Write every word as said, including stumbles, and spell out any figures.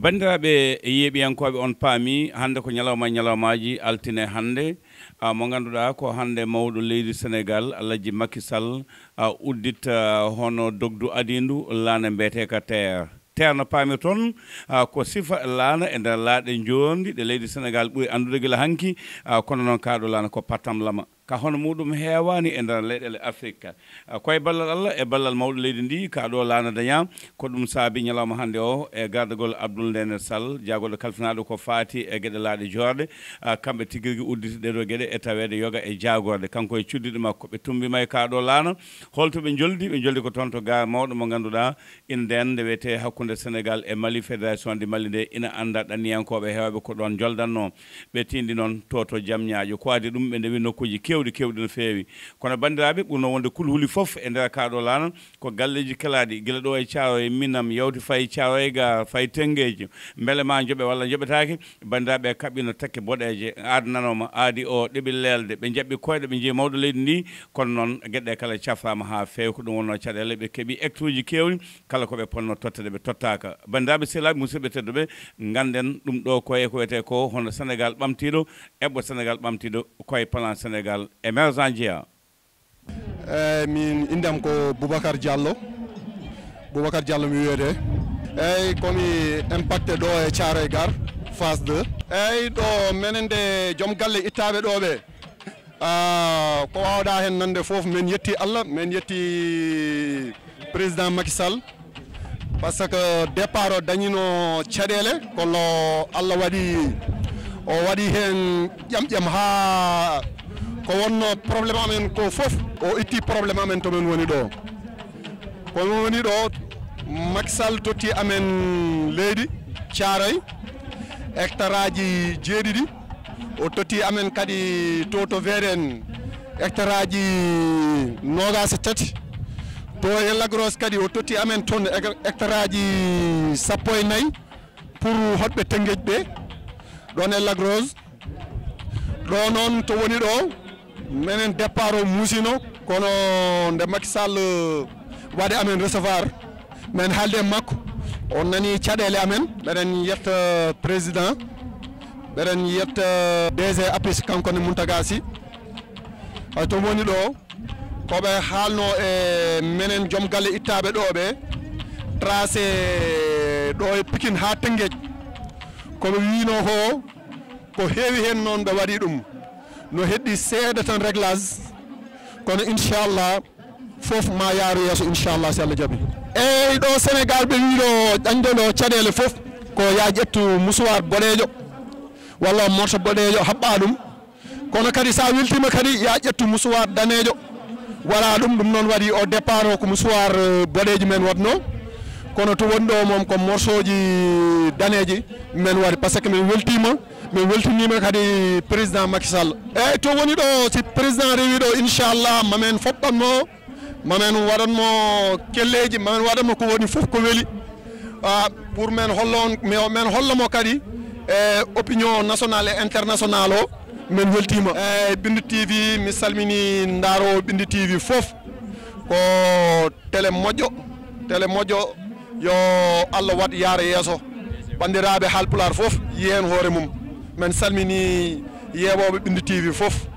Banndiraaɓe yeeɓiyankooɓe, on paami hannde ko ñalawma ñalawmaaji, altine hannde, a, mo ngannduɗaa ko hannde mawɗo leydi Senegaal, Alhaji Macky Sall, a, uddita, a, hono dogdu adiindu laana mbiyeteeka TER. TER no paamirton, a, ko sifa laana e nder laaɗe njoorndi ɗe leydi Senegaal ɓuri anndude gila hanki, a, kono noon kaa ɗo laana ko patamlama. Ka hono muɗum heewaani e nder leyɗeele Afrik. A, ko e ballal Allah e ballal mawɗo leydi ndi, kaa ɗo laana dañaa. Ko ɗum saabi ñalawma hannde o, e gardagol Abdoul Ndene Sall, jaagorɗo kalfinaaɗo ko faati e geɗe laaɗe joorɗe, a, kamɓe tigi rigi udditi ɗee ɗoo geɗe e taweede yoga e jaagorɗe. Kanko e cuddiɗo makko, ɓe tummbima e kaa ɗo laana. Holto ɓe njoldi? Ɓe njoldi ko toon to gaar mawɗo mo ngannduɗaa, ina ndeen nde wiyetee hakkunde Senegaal e Mali, Fédération du Mali nde ina annda ɗanniyankooɓe heewɓe ko ɗoon njoldanno. Ɓe tiinɗi noon to, to Jamñaaƴo. Ko adii ɗum, ɓe ndewi nokkuuji keewɗi, keewɗi no feewi. Kono banndiraaɓe, ɓurno wonde kulhuli fof e nder kaa ɗo laana, ko galleeji kelaaɗi, gila ɗo e Caaroy Minam, yawti fay Caaroy Gaar, fay Tenngeejo. Mbele maa njoɓe walla njoɓetaake? Banndiraaɓe, kaɓɓino takke boɗeeje, aada nanooma, aadi o ɗeɓi leelde, ɓe njaɓɓi koyɗe, ɓe njeyi mawɗo leydi ndi, kono noon geɗe ɗe kala cafraama haa feewi, ko ɗum wonnoo caɗeele, ɓe keɓi hectare uji keewɗi, kala ko ɓe potnoo totteede ɓe tottaaka. Banndiraaɓe sehilaaɓe, musidɓe tedduɓe, ngannden ɗum ɗo ko e ko wiyetee ko hono Senegaal ɓamtiiɗo, eɓɓo Senegaal ɓamtiiɗo, ko e plan Senegaal émergent jeyaa. Eeyi, min innde am ko Boubacar Diallo. Boubacar Diallo mi wiyetee. Eeyi, ko mi impacté ɗo e Thiaroye Gare, phase deux. Eeyi, ɗo menen de joom galle ittaaɓe ɗo ɓe. Ah, ko waawɗaa heen nande fof, men yetti Allah, men yetti président Macky Sall. Par ce que départ o dañino caɗeele, kono Allah waɗi, o waɗi heen ƴamƴam haa ko wonno problème amen ko fof, o itti problème amen to men woni ɗo. Ko men woni ɗo, Macky Sall totti amen leydi Thiaroye, hectare aji jeeɗiɗi. O totti amen kadi to, to V D N, hectare aji noogaas e tati. To e Lac Rose kadi, o totti amen toon hec-, hectare aji sappo e nayi pour hoɗɓe Tëngéej ɓe, ɗoon e Lac Rose. Ɗo noon to woni ɗo, menen départ o muusino, kono nde Macky Sall waɗi amen recevoir, men haaldi e makko, o nani caɗeele amen. Meɗen yetta président, meɗen yetta D G APIX, kanko ne Mountaga Sy. Hay to woni ɗo, ko ɓe haalno e menen joom galle ittaaɓe ɗo ɓe, tracé ɗo e Pikine haa Tëngéej. Ko ɓe wiino ko, ko heewi heen noon ɓe waɗi ɗum. No heddi seeɗa tan réglage, kono inchallah, fof ma yaaru yeeso, inchallah, si Allah jaɓi. Eeyi, ɗo Senegaal ɓe wii ɗo, dañde ɗo caɗeele fof, ko ya ƴettu musuwaar boɗeejo, walla morso boɗeejo, haɓɓa ɗum. Kono kadi, sa weltiima kadi, ya ƴettu musuwaar daneejo, waɗa ɗum. Ɗum noon waɗi o départ o ko musuwaar, eh, boɗeejo men waɗno. Kono to woni ɗo moom ko morsoji daneeji men waɗi, par ce que min weltiima, min weltiniima kadi président Macky Sall. Eeyi, to woni ɗo, si président rewi ɗo, inchallah, ma men fof ɓanno. Ma men waɗan mo kelleeji, ma men waɗan mo ko woni fof ko weli. Ah, pour men hollo on, men, men hollo mo kadi e opinion nationale e internationale o, men weltiima. E Bindi T V, mi salmini ndaaroowo Bindi T V fof. Ko télé moƴƴo, télé moƴƴo, yo Allah waɗ yaara yeeso. Banndiraaɓe Haalpulaar fof, yiyen hoore mum. Men salmini yeeɓooɓe Bindi T V fof.